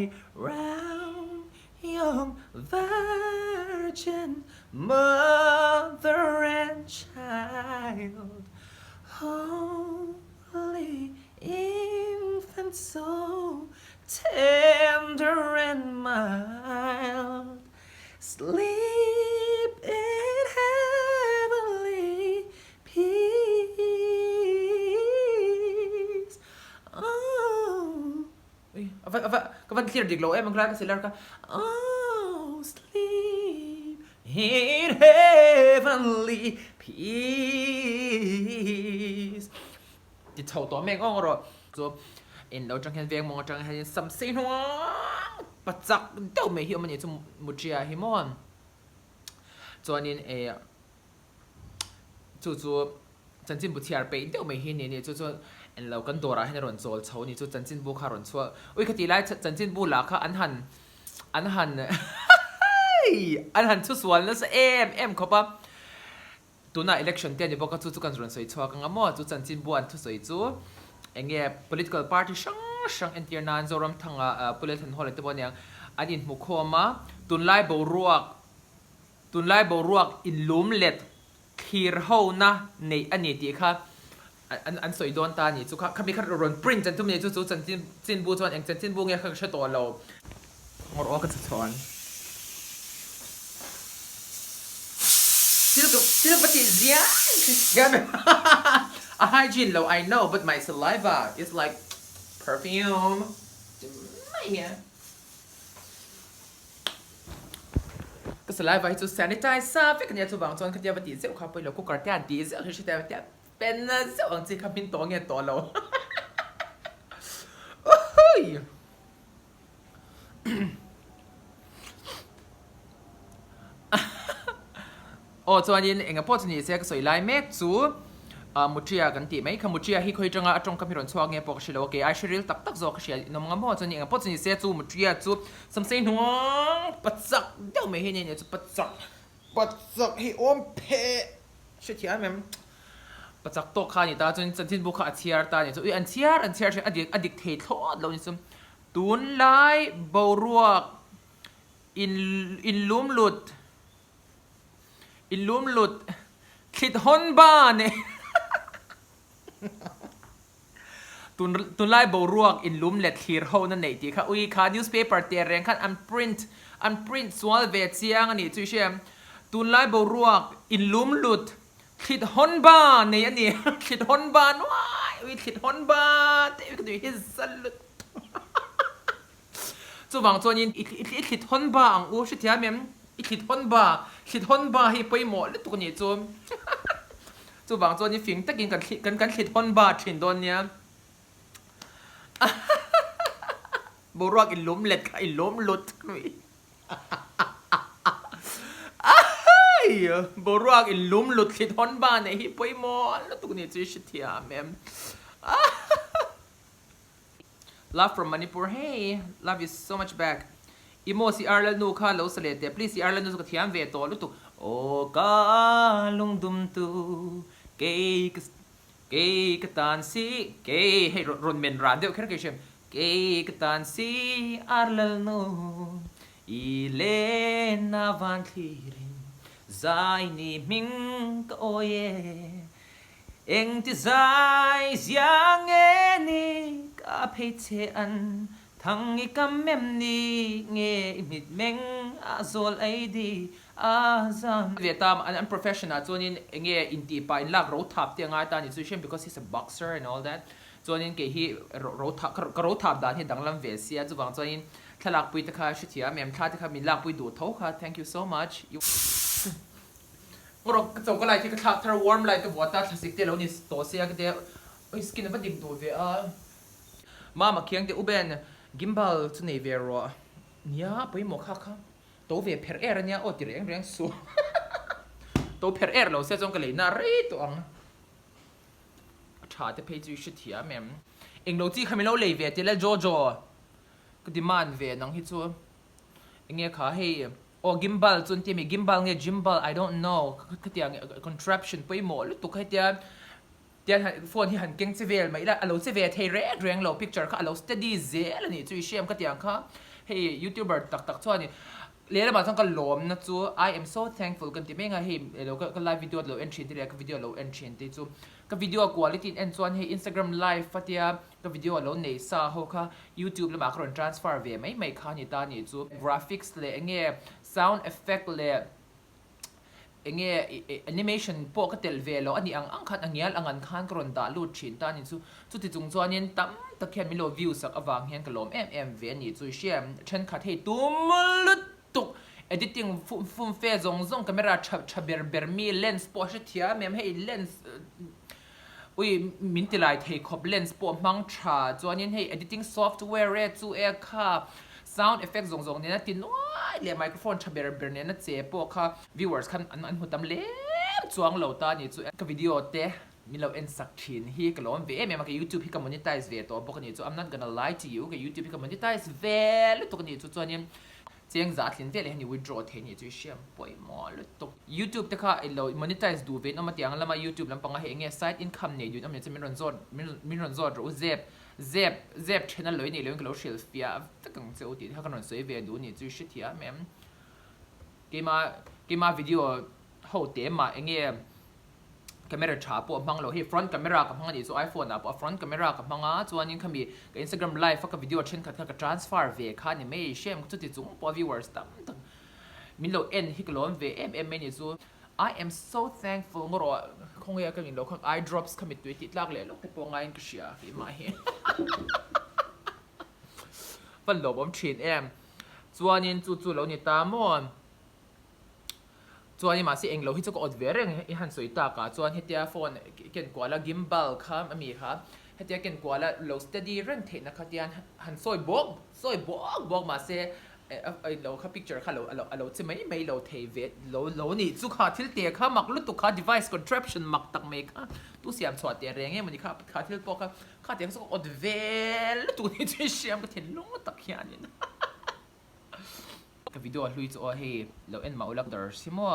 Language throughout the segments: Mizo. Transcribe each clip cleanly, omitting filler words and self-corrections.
Lie round young virgin mother and child Holy infant so tender and mild Sleep in heavenly peace Oh Ui, a va, a va, ka van clear dik lo em ang lai ka silar ka Oh, sleep in heavenly peace Ti chho tawh mek awng erawh chu in lo tang hian veng mawng atang hian sam sei hnuang pachak deuh mai hi awm a ni chu Mutria hi maw chuanin eh Chu chu chanchinbu chhiar peih deuh mai hi a ni a ni. Chu chu englo kan dawrah hian a rawn chawl chho a ni. Chu chanchinbu kha a rawn chhuak. Ui khati lai chanchinbu lah kha an han an han an han chhusual nasa em em khawp a. Tunah election te a ni bawk a, chu chu kan rawn sawi chhuak ang a maw? Chu chanchinbu an thusawi chu eng nge political party hrang hrang entir nan Zoramthanga Pu Lalthanhawla te pawh a niang an inhmukhawm a. Tunlai boruak Tunlai boruak inlum let thlir hona neih a ni tih kha an an sawi dawn ta a ni. Chu kha khami kha rawn print an tum a ni. Chu chu chanchin chinbu chuan eng chanchinbu nge kha ka hre tawh lo. Ngawr aw ka chhe chhawn. Thil ka thil ka tih ziah Christian a hygiene lo I know but my saliva is like perfume ti mai nia. Ka saliva hi chu sanitize sa vek a nia chuvang chuan khatia va tih zeuh kha pawilo cooker te an tih zeuh hi hre tia pen zeuh ang chi kha hmin tawh nge tawh lo Uhui Aw chuanin enga pawh chu ni se ka sawi lai mek chu Mutria kan tih mai kha Mutria hi khawi atanga a tawngkam hi rawn chhuak nge pawh ka hre lo a kei ai hre ril tak tak zawk ka hria inawm nga maw chuanin enga pawh chu ni se chu Mutria chu Samsei hnuang pachak deuh mai hi a ni a chu pachak pachak hi awm pheh hrethiam em pachak tawk kha a ni ta chuan chanchinbu kha a chhiar ta a ni chu ui an chhiar an chhiar thin a dik a dik thei thlawt lo a ni chu tunlai boruak in inlum lut Inlum lut thlit hawn ba ne Tun tunlai boruak inlum let thlir ho na neih tih kha ui kha newspaper te reng khan an print an print sual ve chiang a nih chu i hria em Tunlai boruak inlum lut thlit hawn ba nei a ni thlit hawn ba nuai ui thlit hawn ba te ui ka tui hi za lut Chuvang chuanin i i thlit hawn ba ang u hrethiam em? I thlit hawn ba, thlit hawn ba hi pawimawh lutuk a nih chu. Chuvang chuanin fing takin kan thlit kan kan thlit hawn ba thin dawn nia. Boruak i lum let kha i lum lut Boruak i lum lut thlit hawn ba neih hi pawimawh lutuk a nih chu i hrethiam em? Love from Manipur hey love you so much back I maw si Arla nu kha lo sa leh teh please i Arla nu chu ka thiam ve tawh lutuk aw ka lungdum tu kei ka kei ka tan si kei hei rawn men ran deuh kher kei hriam kei ka tan si Arla nu i lenna van thlirin zai ni hming ka awi e Engti zai zia nge ni ka phei che an thang i kam em ni nge i hmit meng a zawl ei di a zam. Ve ta an an profession ah chuanin enge intih pah in lak ro thap te a ngai ta a ni chu hriam because he's a boxer and all that chuanin kei hi ro thap ka ro thap dan hi danglam ve sia chuvang chuanin thlalak pui te kha hrethiam em thla te kha min lak pui duh tho kha thank you so much. Rawk ka choka light hi ka thlak thar warm light ka vuah ta thlasik te lo ni tawh sia ka tia ui skin a va dim duh ve a. Mama khiang te u Ben gimbal chu nei ve rawh nia pawimawh kha kha to ve pherh er ania aw ti reng reng suh to pherh er lo sia chuan ka lei na rei tawh ang a tha te phei chu i hrethiam em englo chi kha min lo lei ve tih la Jojo ka demand ve nang hi chu enge kha hei Aw gimbal chu an ti a mi, gimbal nge gimbal I don't know khatiang contraption pawimawh lutuk hetia tian han phone hi han keng che vel mai ila a lo che ve thei reng reng lo picture kha a lo steady zel a nih chu i hriam khatiang kha. Hei youtuber tak tak chuan lehlamah chuan ka lawmna chu I am so thankful kan ti mai ang a, hei ilo ka live video lo en thin te leh ka video lo en thin te chu ka video quality in en chuan hei Instagram live a tia ka video lo nei sa ho kha YouTube lamah ka rawn transfer ve mai mai kha a ni ta a nih chu. Graphics leh enge sound effect leh Enge animation pawh ka telh ve loh a nih ang ang khan a ngial ang an khan ka rawn dah lut thin ta a ni chu. Chuti chung chuanin tam tak hian min lo view sak avang hian ka lawm em em ve a ni chu. I hria em? Thenkhat hei tum lutuk editing fum fe zawng zawng camera tha tha ber ber mi lens pawh a hrethiam em hei lens Ui, min ti lai thei khawp lens pawh hmang tha chuanin hei editing software e chu e kha sound effect zawng zawng nena ti nuai leh microphone tha ber ber nena che pawh kha viewers khan an an hmu tam lem chuang lo ta ni chu ka video te min lo en sak thin hi ka lawm ve em em a ka youtube hi ka monetize ve tawh bawk a ni chu I'm not gonna lie to you ka youtube hi ka monetize ve lutuk a ni chu chuanin Cheng zah tlin vel hian i withdraw thei nih chu i hriam pawimawh lutuk. Youtube te kha i lo monetize duh ve in awm a tiang lama youtube lampanga hei enge side income nei duh in awm nih chu min rawn zawt min rawn zawt rawh u zep zep zep then a lawi nei loin ka lo hrilh fiah vek ang che u tih te kha ka rawn sawi ve duh nih chu i hrethiam em. Keima keima video ho te mah enge Camera tha pawh a hmang lo hei front camera ka hmang a nih chu iphone ah pawh a front camera ka hmang a chuanin khami ka instagram live a ka video thenkhat kha ka transfer ve kha a ni mai hrem chuti chung pawh a viewers tam tak min lo en hi ka lawm ve em em mai a nih chu I am so thankful ngaw rawh khawnge a ka in lo kha eye drops kha mittui tih tlak leh lawk te pawh ngaiin ka hria keimah hi van lawmawm thin em chuanin chu chu lo ni ta maw. Chuan i mahse englo hi chu ka awt ve reng i han sawi tak ah chuan hetia phone ken kual a gimbal kha a mi kha hetia ken kual a lo steady reng theihna kha tian han sawi bawk sawi bawk bawk mahse englo kha picture kha a lo a lo che mai mai lo thei ve lo lo nih chu kha thil te kha mak lutuk kha device contraption mak tak mai kha tu siam chhuah teh reng em a ni kha kha thil pawh kha kha tiang chu ka awt ve lutuk ni chu i hriam ka thinlung tak hianin. Ka video hlui chu aw hei lo en mah ulak dar si maw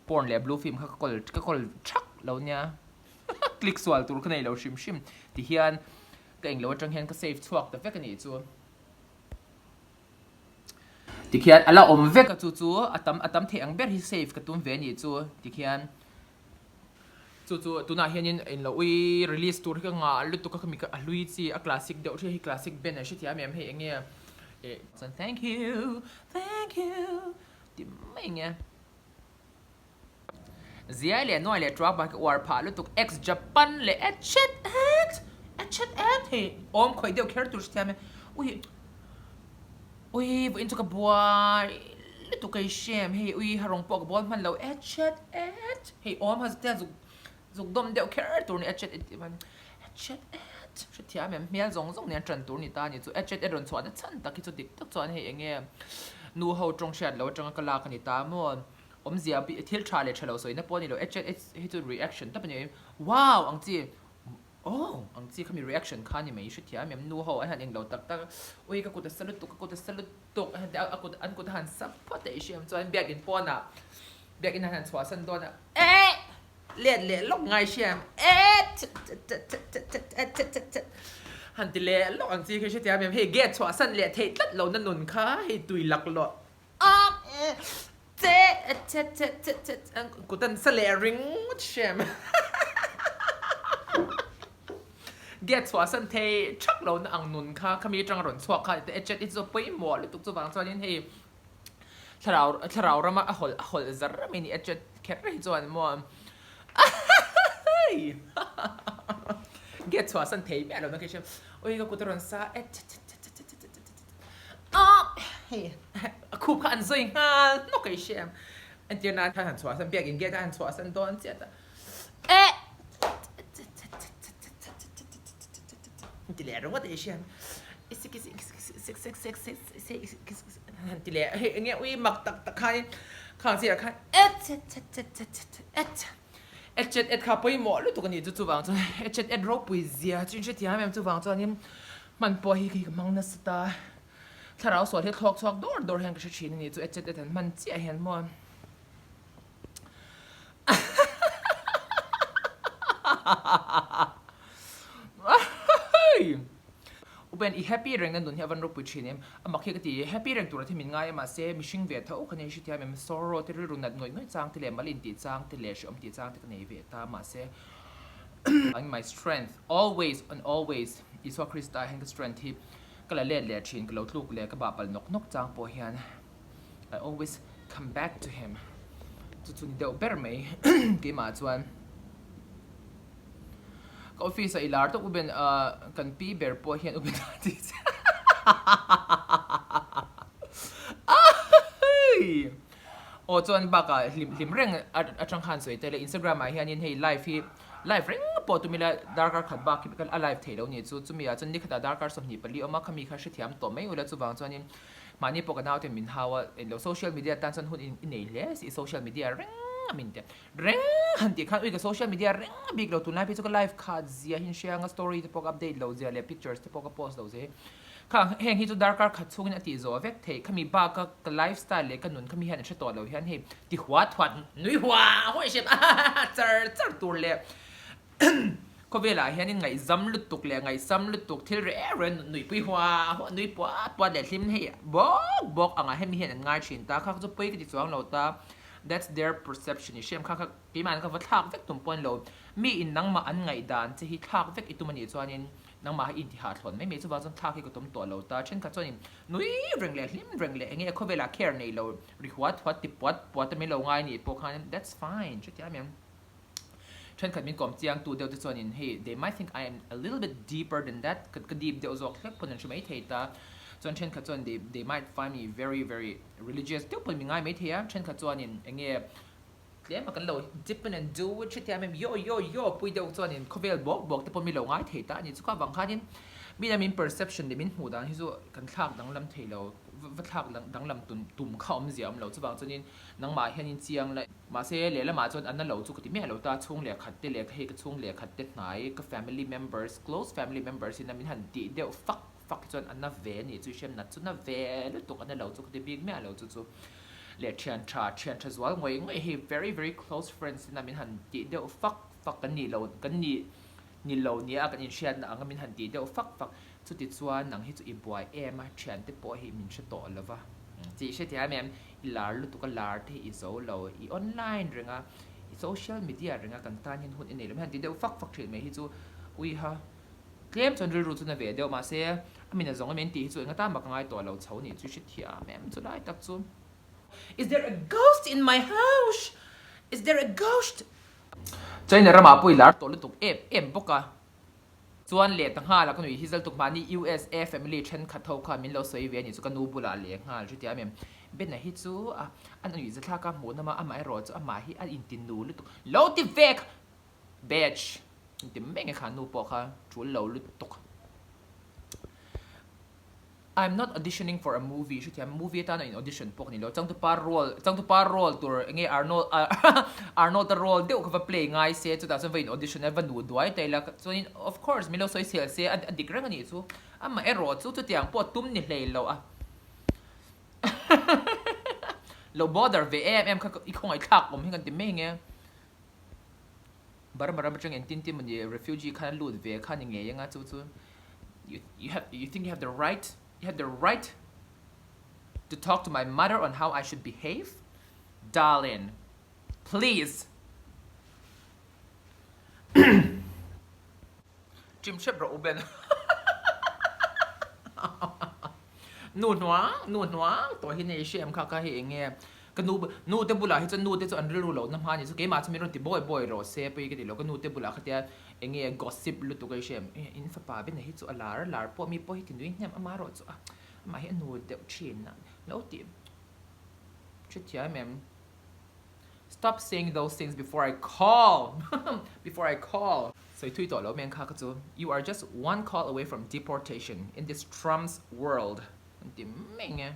porn leh blue film kha ka kawl ka kawl thak lo nia click sual tur ka nei lo hrim hrim ti hian ka englo atang hian ka save chhuak ta vek a nih chu tikhian a la awm vek a chu chu a tam a tam theih ang ber hi save ka tum ve a nih chu tikhian. Chu chu tunah hianin in lo ui release tur hi ka ngah lutuk a khami a hlui chi a classic deuh hriat hi classic band an hrethiam em hei enge eh chuan thank you thank you ti mai nge ziai leh nuai leh truak bak hi uar phah lutuk ex Japan leh et chet et et chet et hei awm khawih deuh kher tur hrethiam e ui Ui vawiin chu ka buai lutuk a i hrem hei ui ha rawng pawh ka bawl hman lo et chet et hei awm ha tia zuk zuk dawm deuh kher tur ni et chet et tih hman et chet et hrethiam em hmel zawng zawng nen tan tur ni ta ni chu et chet et rawn chhuah na chhan tak hi chu dik tak chuan hei enge nu ho tawng hriat lo atanga ka lak a ni ta maw awmzia thil tha leh tha lo sawi na pawh a ni lo et chet et hi chu reaction tawp a ni wow ang chi Aww ang chi kha mi reaction kha ni mai hrethiam em nu ho an han englo tak tak a ui ka kut a sa lutuk ka kut a sa lutuk a han ti a a kut an kut a han sa phawt a i hriam chuan biakin pawnah biakin an han chhuahsan dawn a eh let leh lawk ngai hriam eh han ti leh lawk ang chi kha i hrethiam em hei gate chhuahsan leh theih tlat lo na nun kha hei tui laklawh Che che che che che kut an sa leh ringawt hrem. Gate chhuah san thei thak lo na ang nun kha khami atanga rawn chhuak kha te chat hi chu pawimawh lutuk chuvang chuanin hei thlarau thlarau rama a hawlh a hawlh zar mai ni a chat kher hi chuan maw gate chhuah san thei miah lo na khi hrem ui ka kut a rawn sa e che che che che che che che Hei a khup kha an zawi nghal hnawk a i hre em? Entir nan khan han chhuah san biakin gate a han chhuah san dawn chiat a eh ti leh ringawt a i hre em? Han ti leh hei enge ui mak tak tak khanin khang sirah khan et chet et kha pawimawh lutuk a ni chu chuvang chuan et chet et ropui zia chu in hrethiam em chuvang chuanin hman pawh hi ka hmang nasa ta thlarau sual hi thlawk chhuak dawr dawr hian ka hre thin a ni chu et chet et an hman chiah hian maw Ben, i happy reng na nun hi a van ropui thin em? A mak hi ka ti, happy reng tura thi min ngai a mahse mihring ve tho ka nei hrethiam em? Sorrow te rilru nat ngawih ngawih chang te leh mal intih chang te leh hreawm tih chang te ka nei ve ta mahse in my strength always and always Isua Krista hian ka strength hi ka la let leh thin ka lo tluk leh ka bah palh nawk nawk chang pawh hian I always come back to him chu chu ni deuh ber mai keimah chuan Ka office a i lar tawp uben kan pi ber pawh hian uben a ti che Aw chuan bakah hlim hlim reng atang khan sawi tel a Instagram ah hianin hei live hi live reng pawh tum ila darkar khat bak hi a live theih lo ni chu chumi ah chuan nikhatah darkar 24 awm a khami kha hrethiam tawh mai ula chuvang chuanin mahni pawh ka naute min hau a englo social media tan chuan hun i nei hle si social media reng a min ti Reng han tih khan ui ka social media reng a bik lo tunlai phei chu ka live khat zia hi hria anga story te pawh ka update lo zia leh pictures te pawh ka post lo zia hi kha heng hi chu darkar khat chhungin a tih zawh vek theih khami bak a ka lifestyle leh ka nun khami hian a hre tawh lo hian hei ti huat huat nui hua huai hriat a char char tur leh khawvelah hianin ngaihzam lutuk leh ngaihsam lutuk thil reh reh nuihpui hua hua nui puat puat leh hlim hei bawk bawk angah hemi hian an ngai thin ta kha chu pawi ka ti chuang lo ta. That's their perception i hriam kha kha keimah an ka va thlak vek tum pawh an lo mi in nangmah an ngaihdan che hi thlak vek i tum anih chuanin nangmah hi i inti hahthlawn mai mai chuvang chuan thlak hi ka tum tawh lo ta thenkhat chuanin nui reng leh hlim reng leh enge khawvelah care nei lo ri huat huat ti puat puat a min lo ngai anih pawh khan that's fine hretia amiang thenkhat min kawm chiang tu deuh te chuanin hei they might think I am a little bit deeper than that ka deep deuh zawk hlek pawn an hre mai thei ta chuan thenkhat chuan they they might find me very very Religious deuh pawhin mi ngai mai thei a, thenkhat chuanin eng nge tlem a kan lo dip in and do it hrethiam em yo yo yo pui deuh chuanin khawvel bawk bawk te pawh mi lo ngai thei ta a ni. Chukha vang khanin mi ina min perception leh min hmuh dan hi chu kan thlak danglam thei lo, va thlak danglam tum kha awmzia a awm lo. Chuvang chuanin nangmah hianin chiang la, mahse lehlamah chuan an na lo chu ka ti miah lo ta, chhung leh khat te leh hei ka chhung leh khat te hnai ka family members, close family members in a min han tih deuh fak Fak hi chuan a na ve a nih chu i hriat nat chu na ve lutuk a na lo chu ka ti bik miah lo chu chu leh thian tha thian tha zual ngawih ngawih hi very very close friends ina min han tih deuh fak fak kan nih lo kan nih ni lo nia kan inhriatna anga min han tih deuh fak fak chuti chuan nang hi chu i buai em a thian te pawh hi min hre tawh lo va tih hrethiam em i lar lutuk a lar te hi i zo lo i online reng a i social media reng a kan tan hian hun i nei lo min han tih deuh fak fak thin mai hi chu uiha Tlem chuan rilru chu na ve deuh mahse a min a zawng em en tih hi chu enga tan mah ka ngai tawh lo chho nih chu hrethiam em chu lai tak chu. Is there a ghost in my house? Is there a ghost? China ramah pawh i lar tawh lutuk em em bawk a. Chuan leh ta nghal a ka nui hi zal tuk mahni USA family thenkhat ho khan min lo sawi ve a nih chu ka nu bulah leh nghal hrethiam em. Bena hi chu a a nuih zathlak a hmuh nawm a amah erawh chu amah hi a inti nu lutuk lo ti vek Batch inti mai nge kha nu pawh kha tul lo lutuk. I'm not auditioning for a movie hrethiam movie atana in audition pawh ka ni lo changtupa role changtupa role tur enge Arnold Arnold a role deuh kha va play ngai se chutah chuan va in audition a va nuh duai ta ila chuanin of course min lo sawi chhel se a dik reng a nih chu amah erawh chu chutiang pawh tum ni hlei lo a lo bother ve em em kha i khawngaihthlak awm hi kan ti mai nge. Burma ram atang engtin tin mawni refugee khan a lut ve kha ni ngei anga chu chu you you have you think you have the right you have the right to talk to my mother on how I should behave darling please Chim hrep rawh u Ben Nu hnuang nu hnuang tawh hi nei hrem kha kha hei eng nge ka nu nu te bulah hi chuan nu te chu an rilru lo na hma ni chu keimah chu min rawn ti bawi bawi rawh se pawh hi ka ti lo ka nu te bulah khatia eng nge gossip lutuk a i hrem in fapa Ben hi chu a lar a lar pawh mi pawh hi ti nui hnem amah erawh chu a amah hi a nu deuh thin a lo ti hrethiam em. Stop saying those things before I call before I call. Sawi thui tawh lo meng kha kha chu you are just one call away from deportation in this Trump's world an ti mai nge.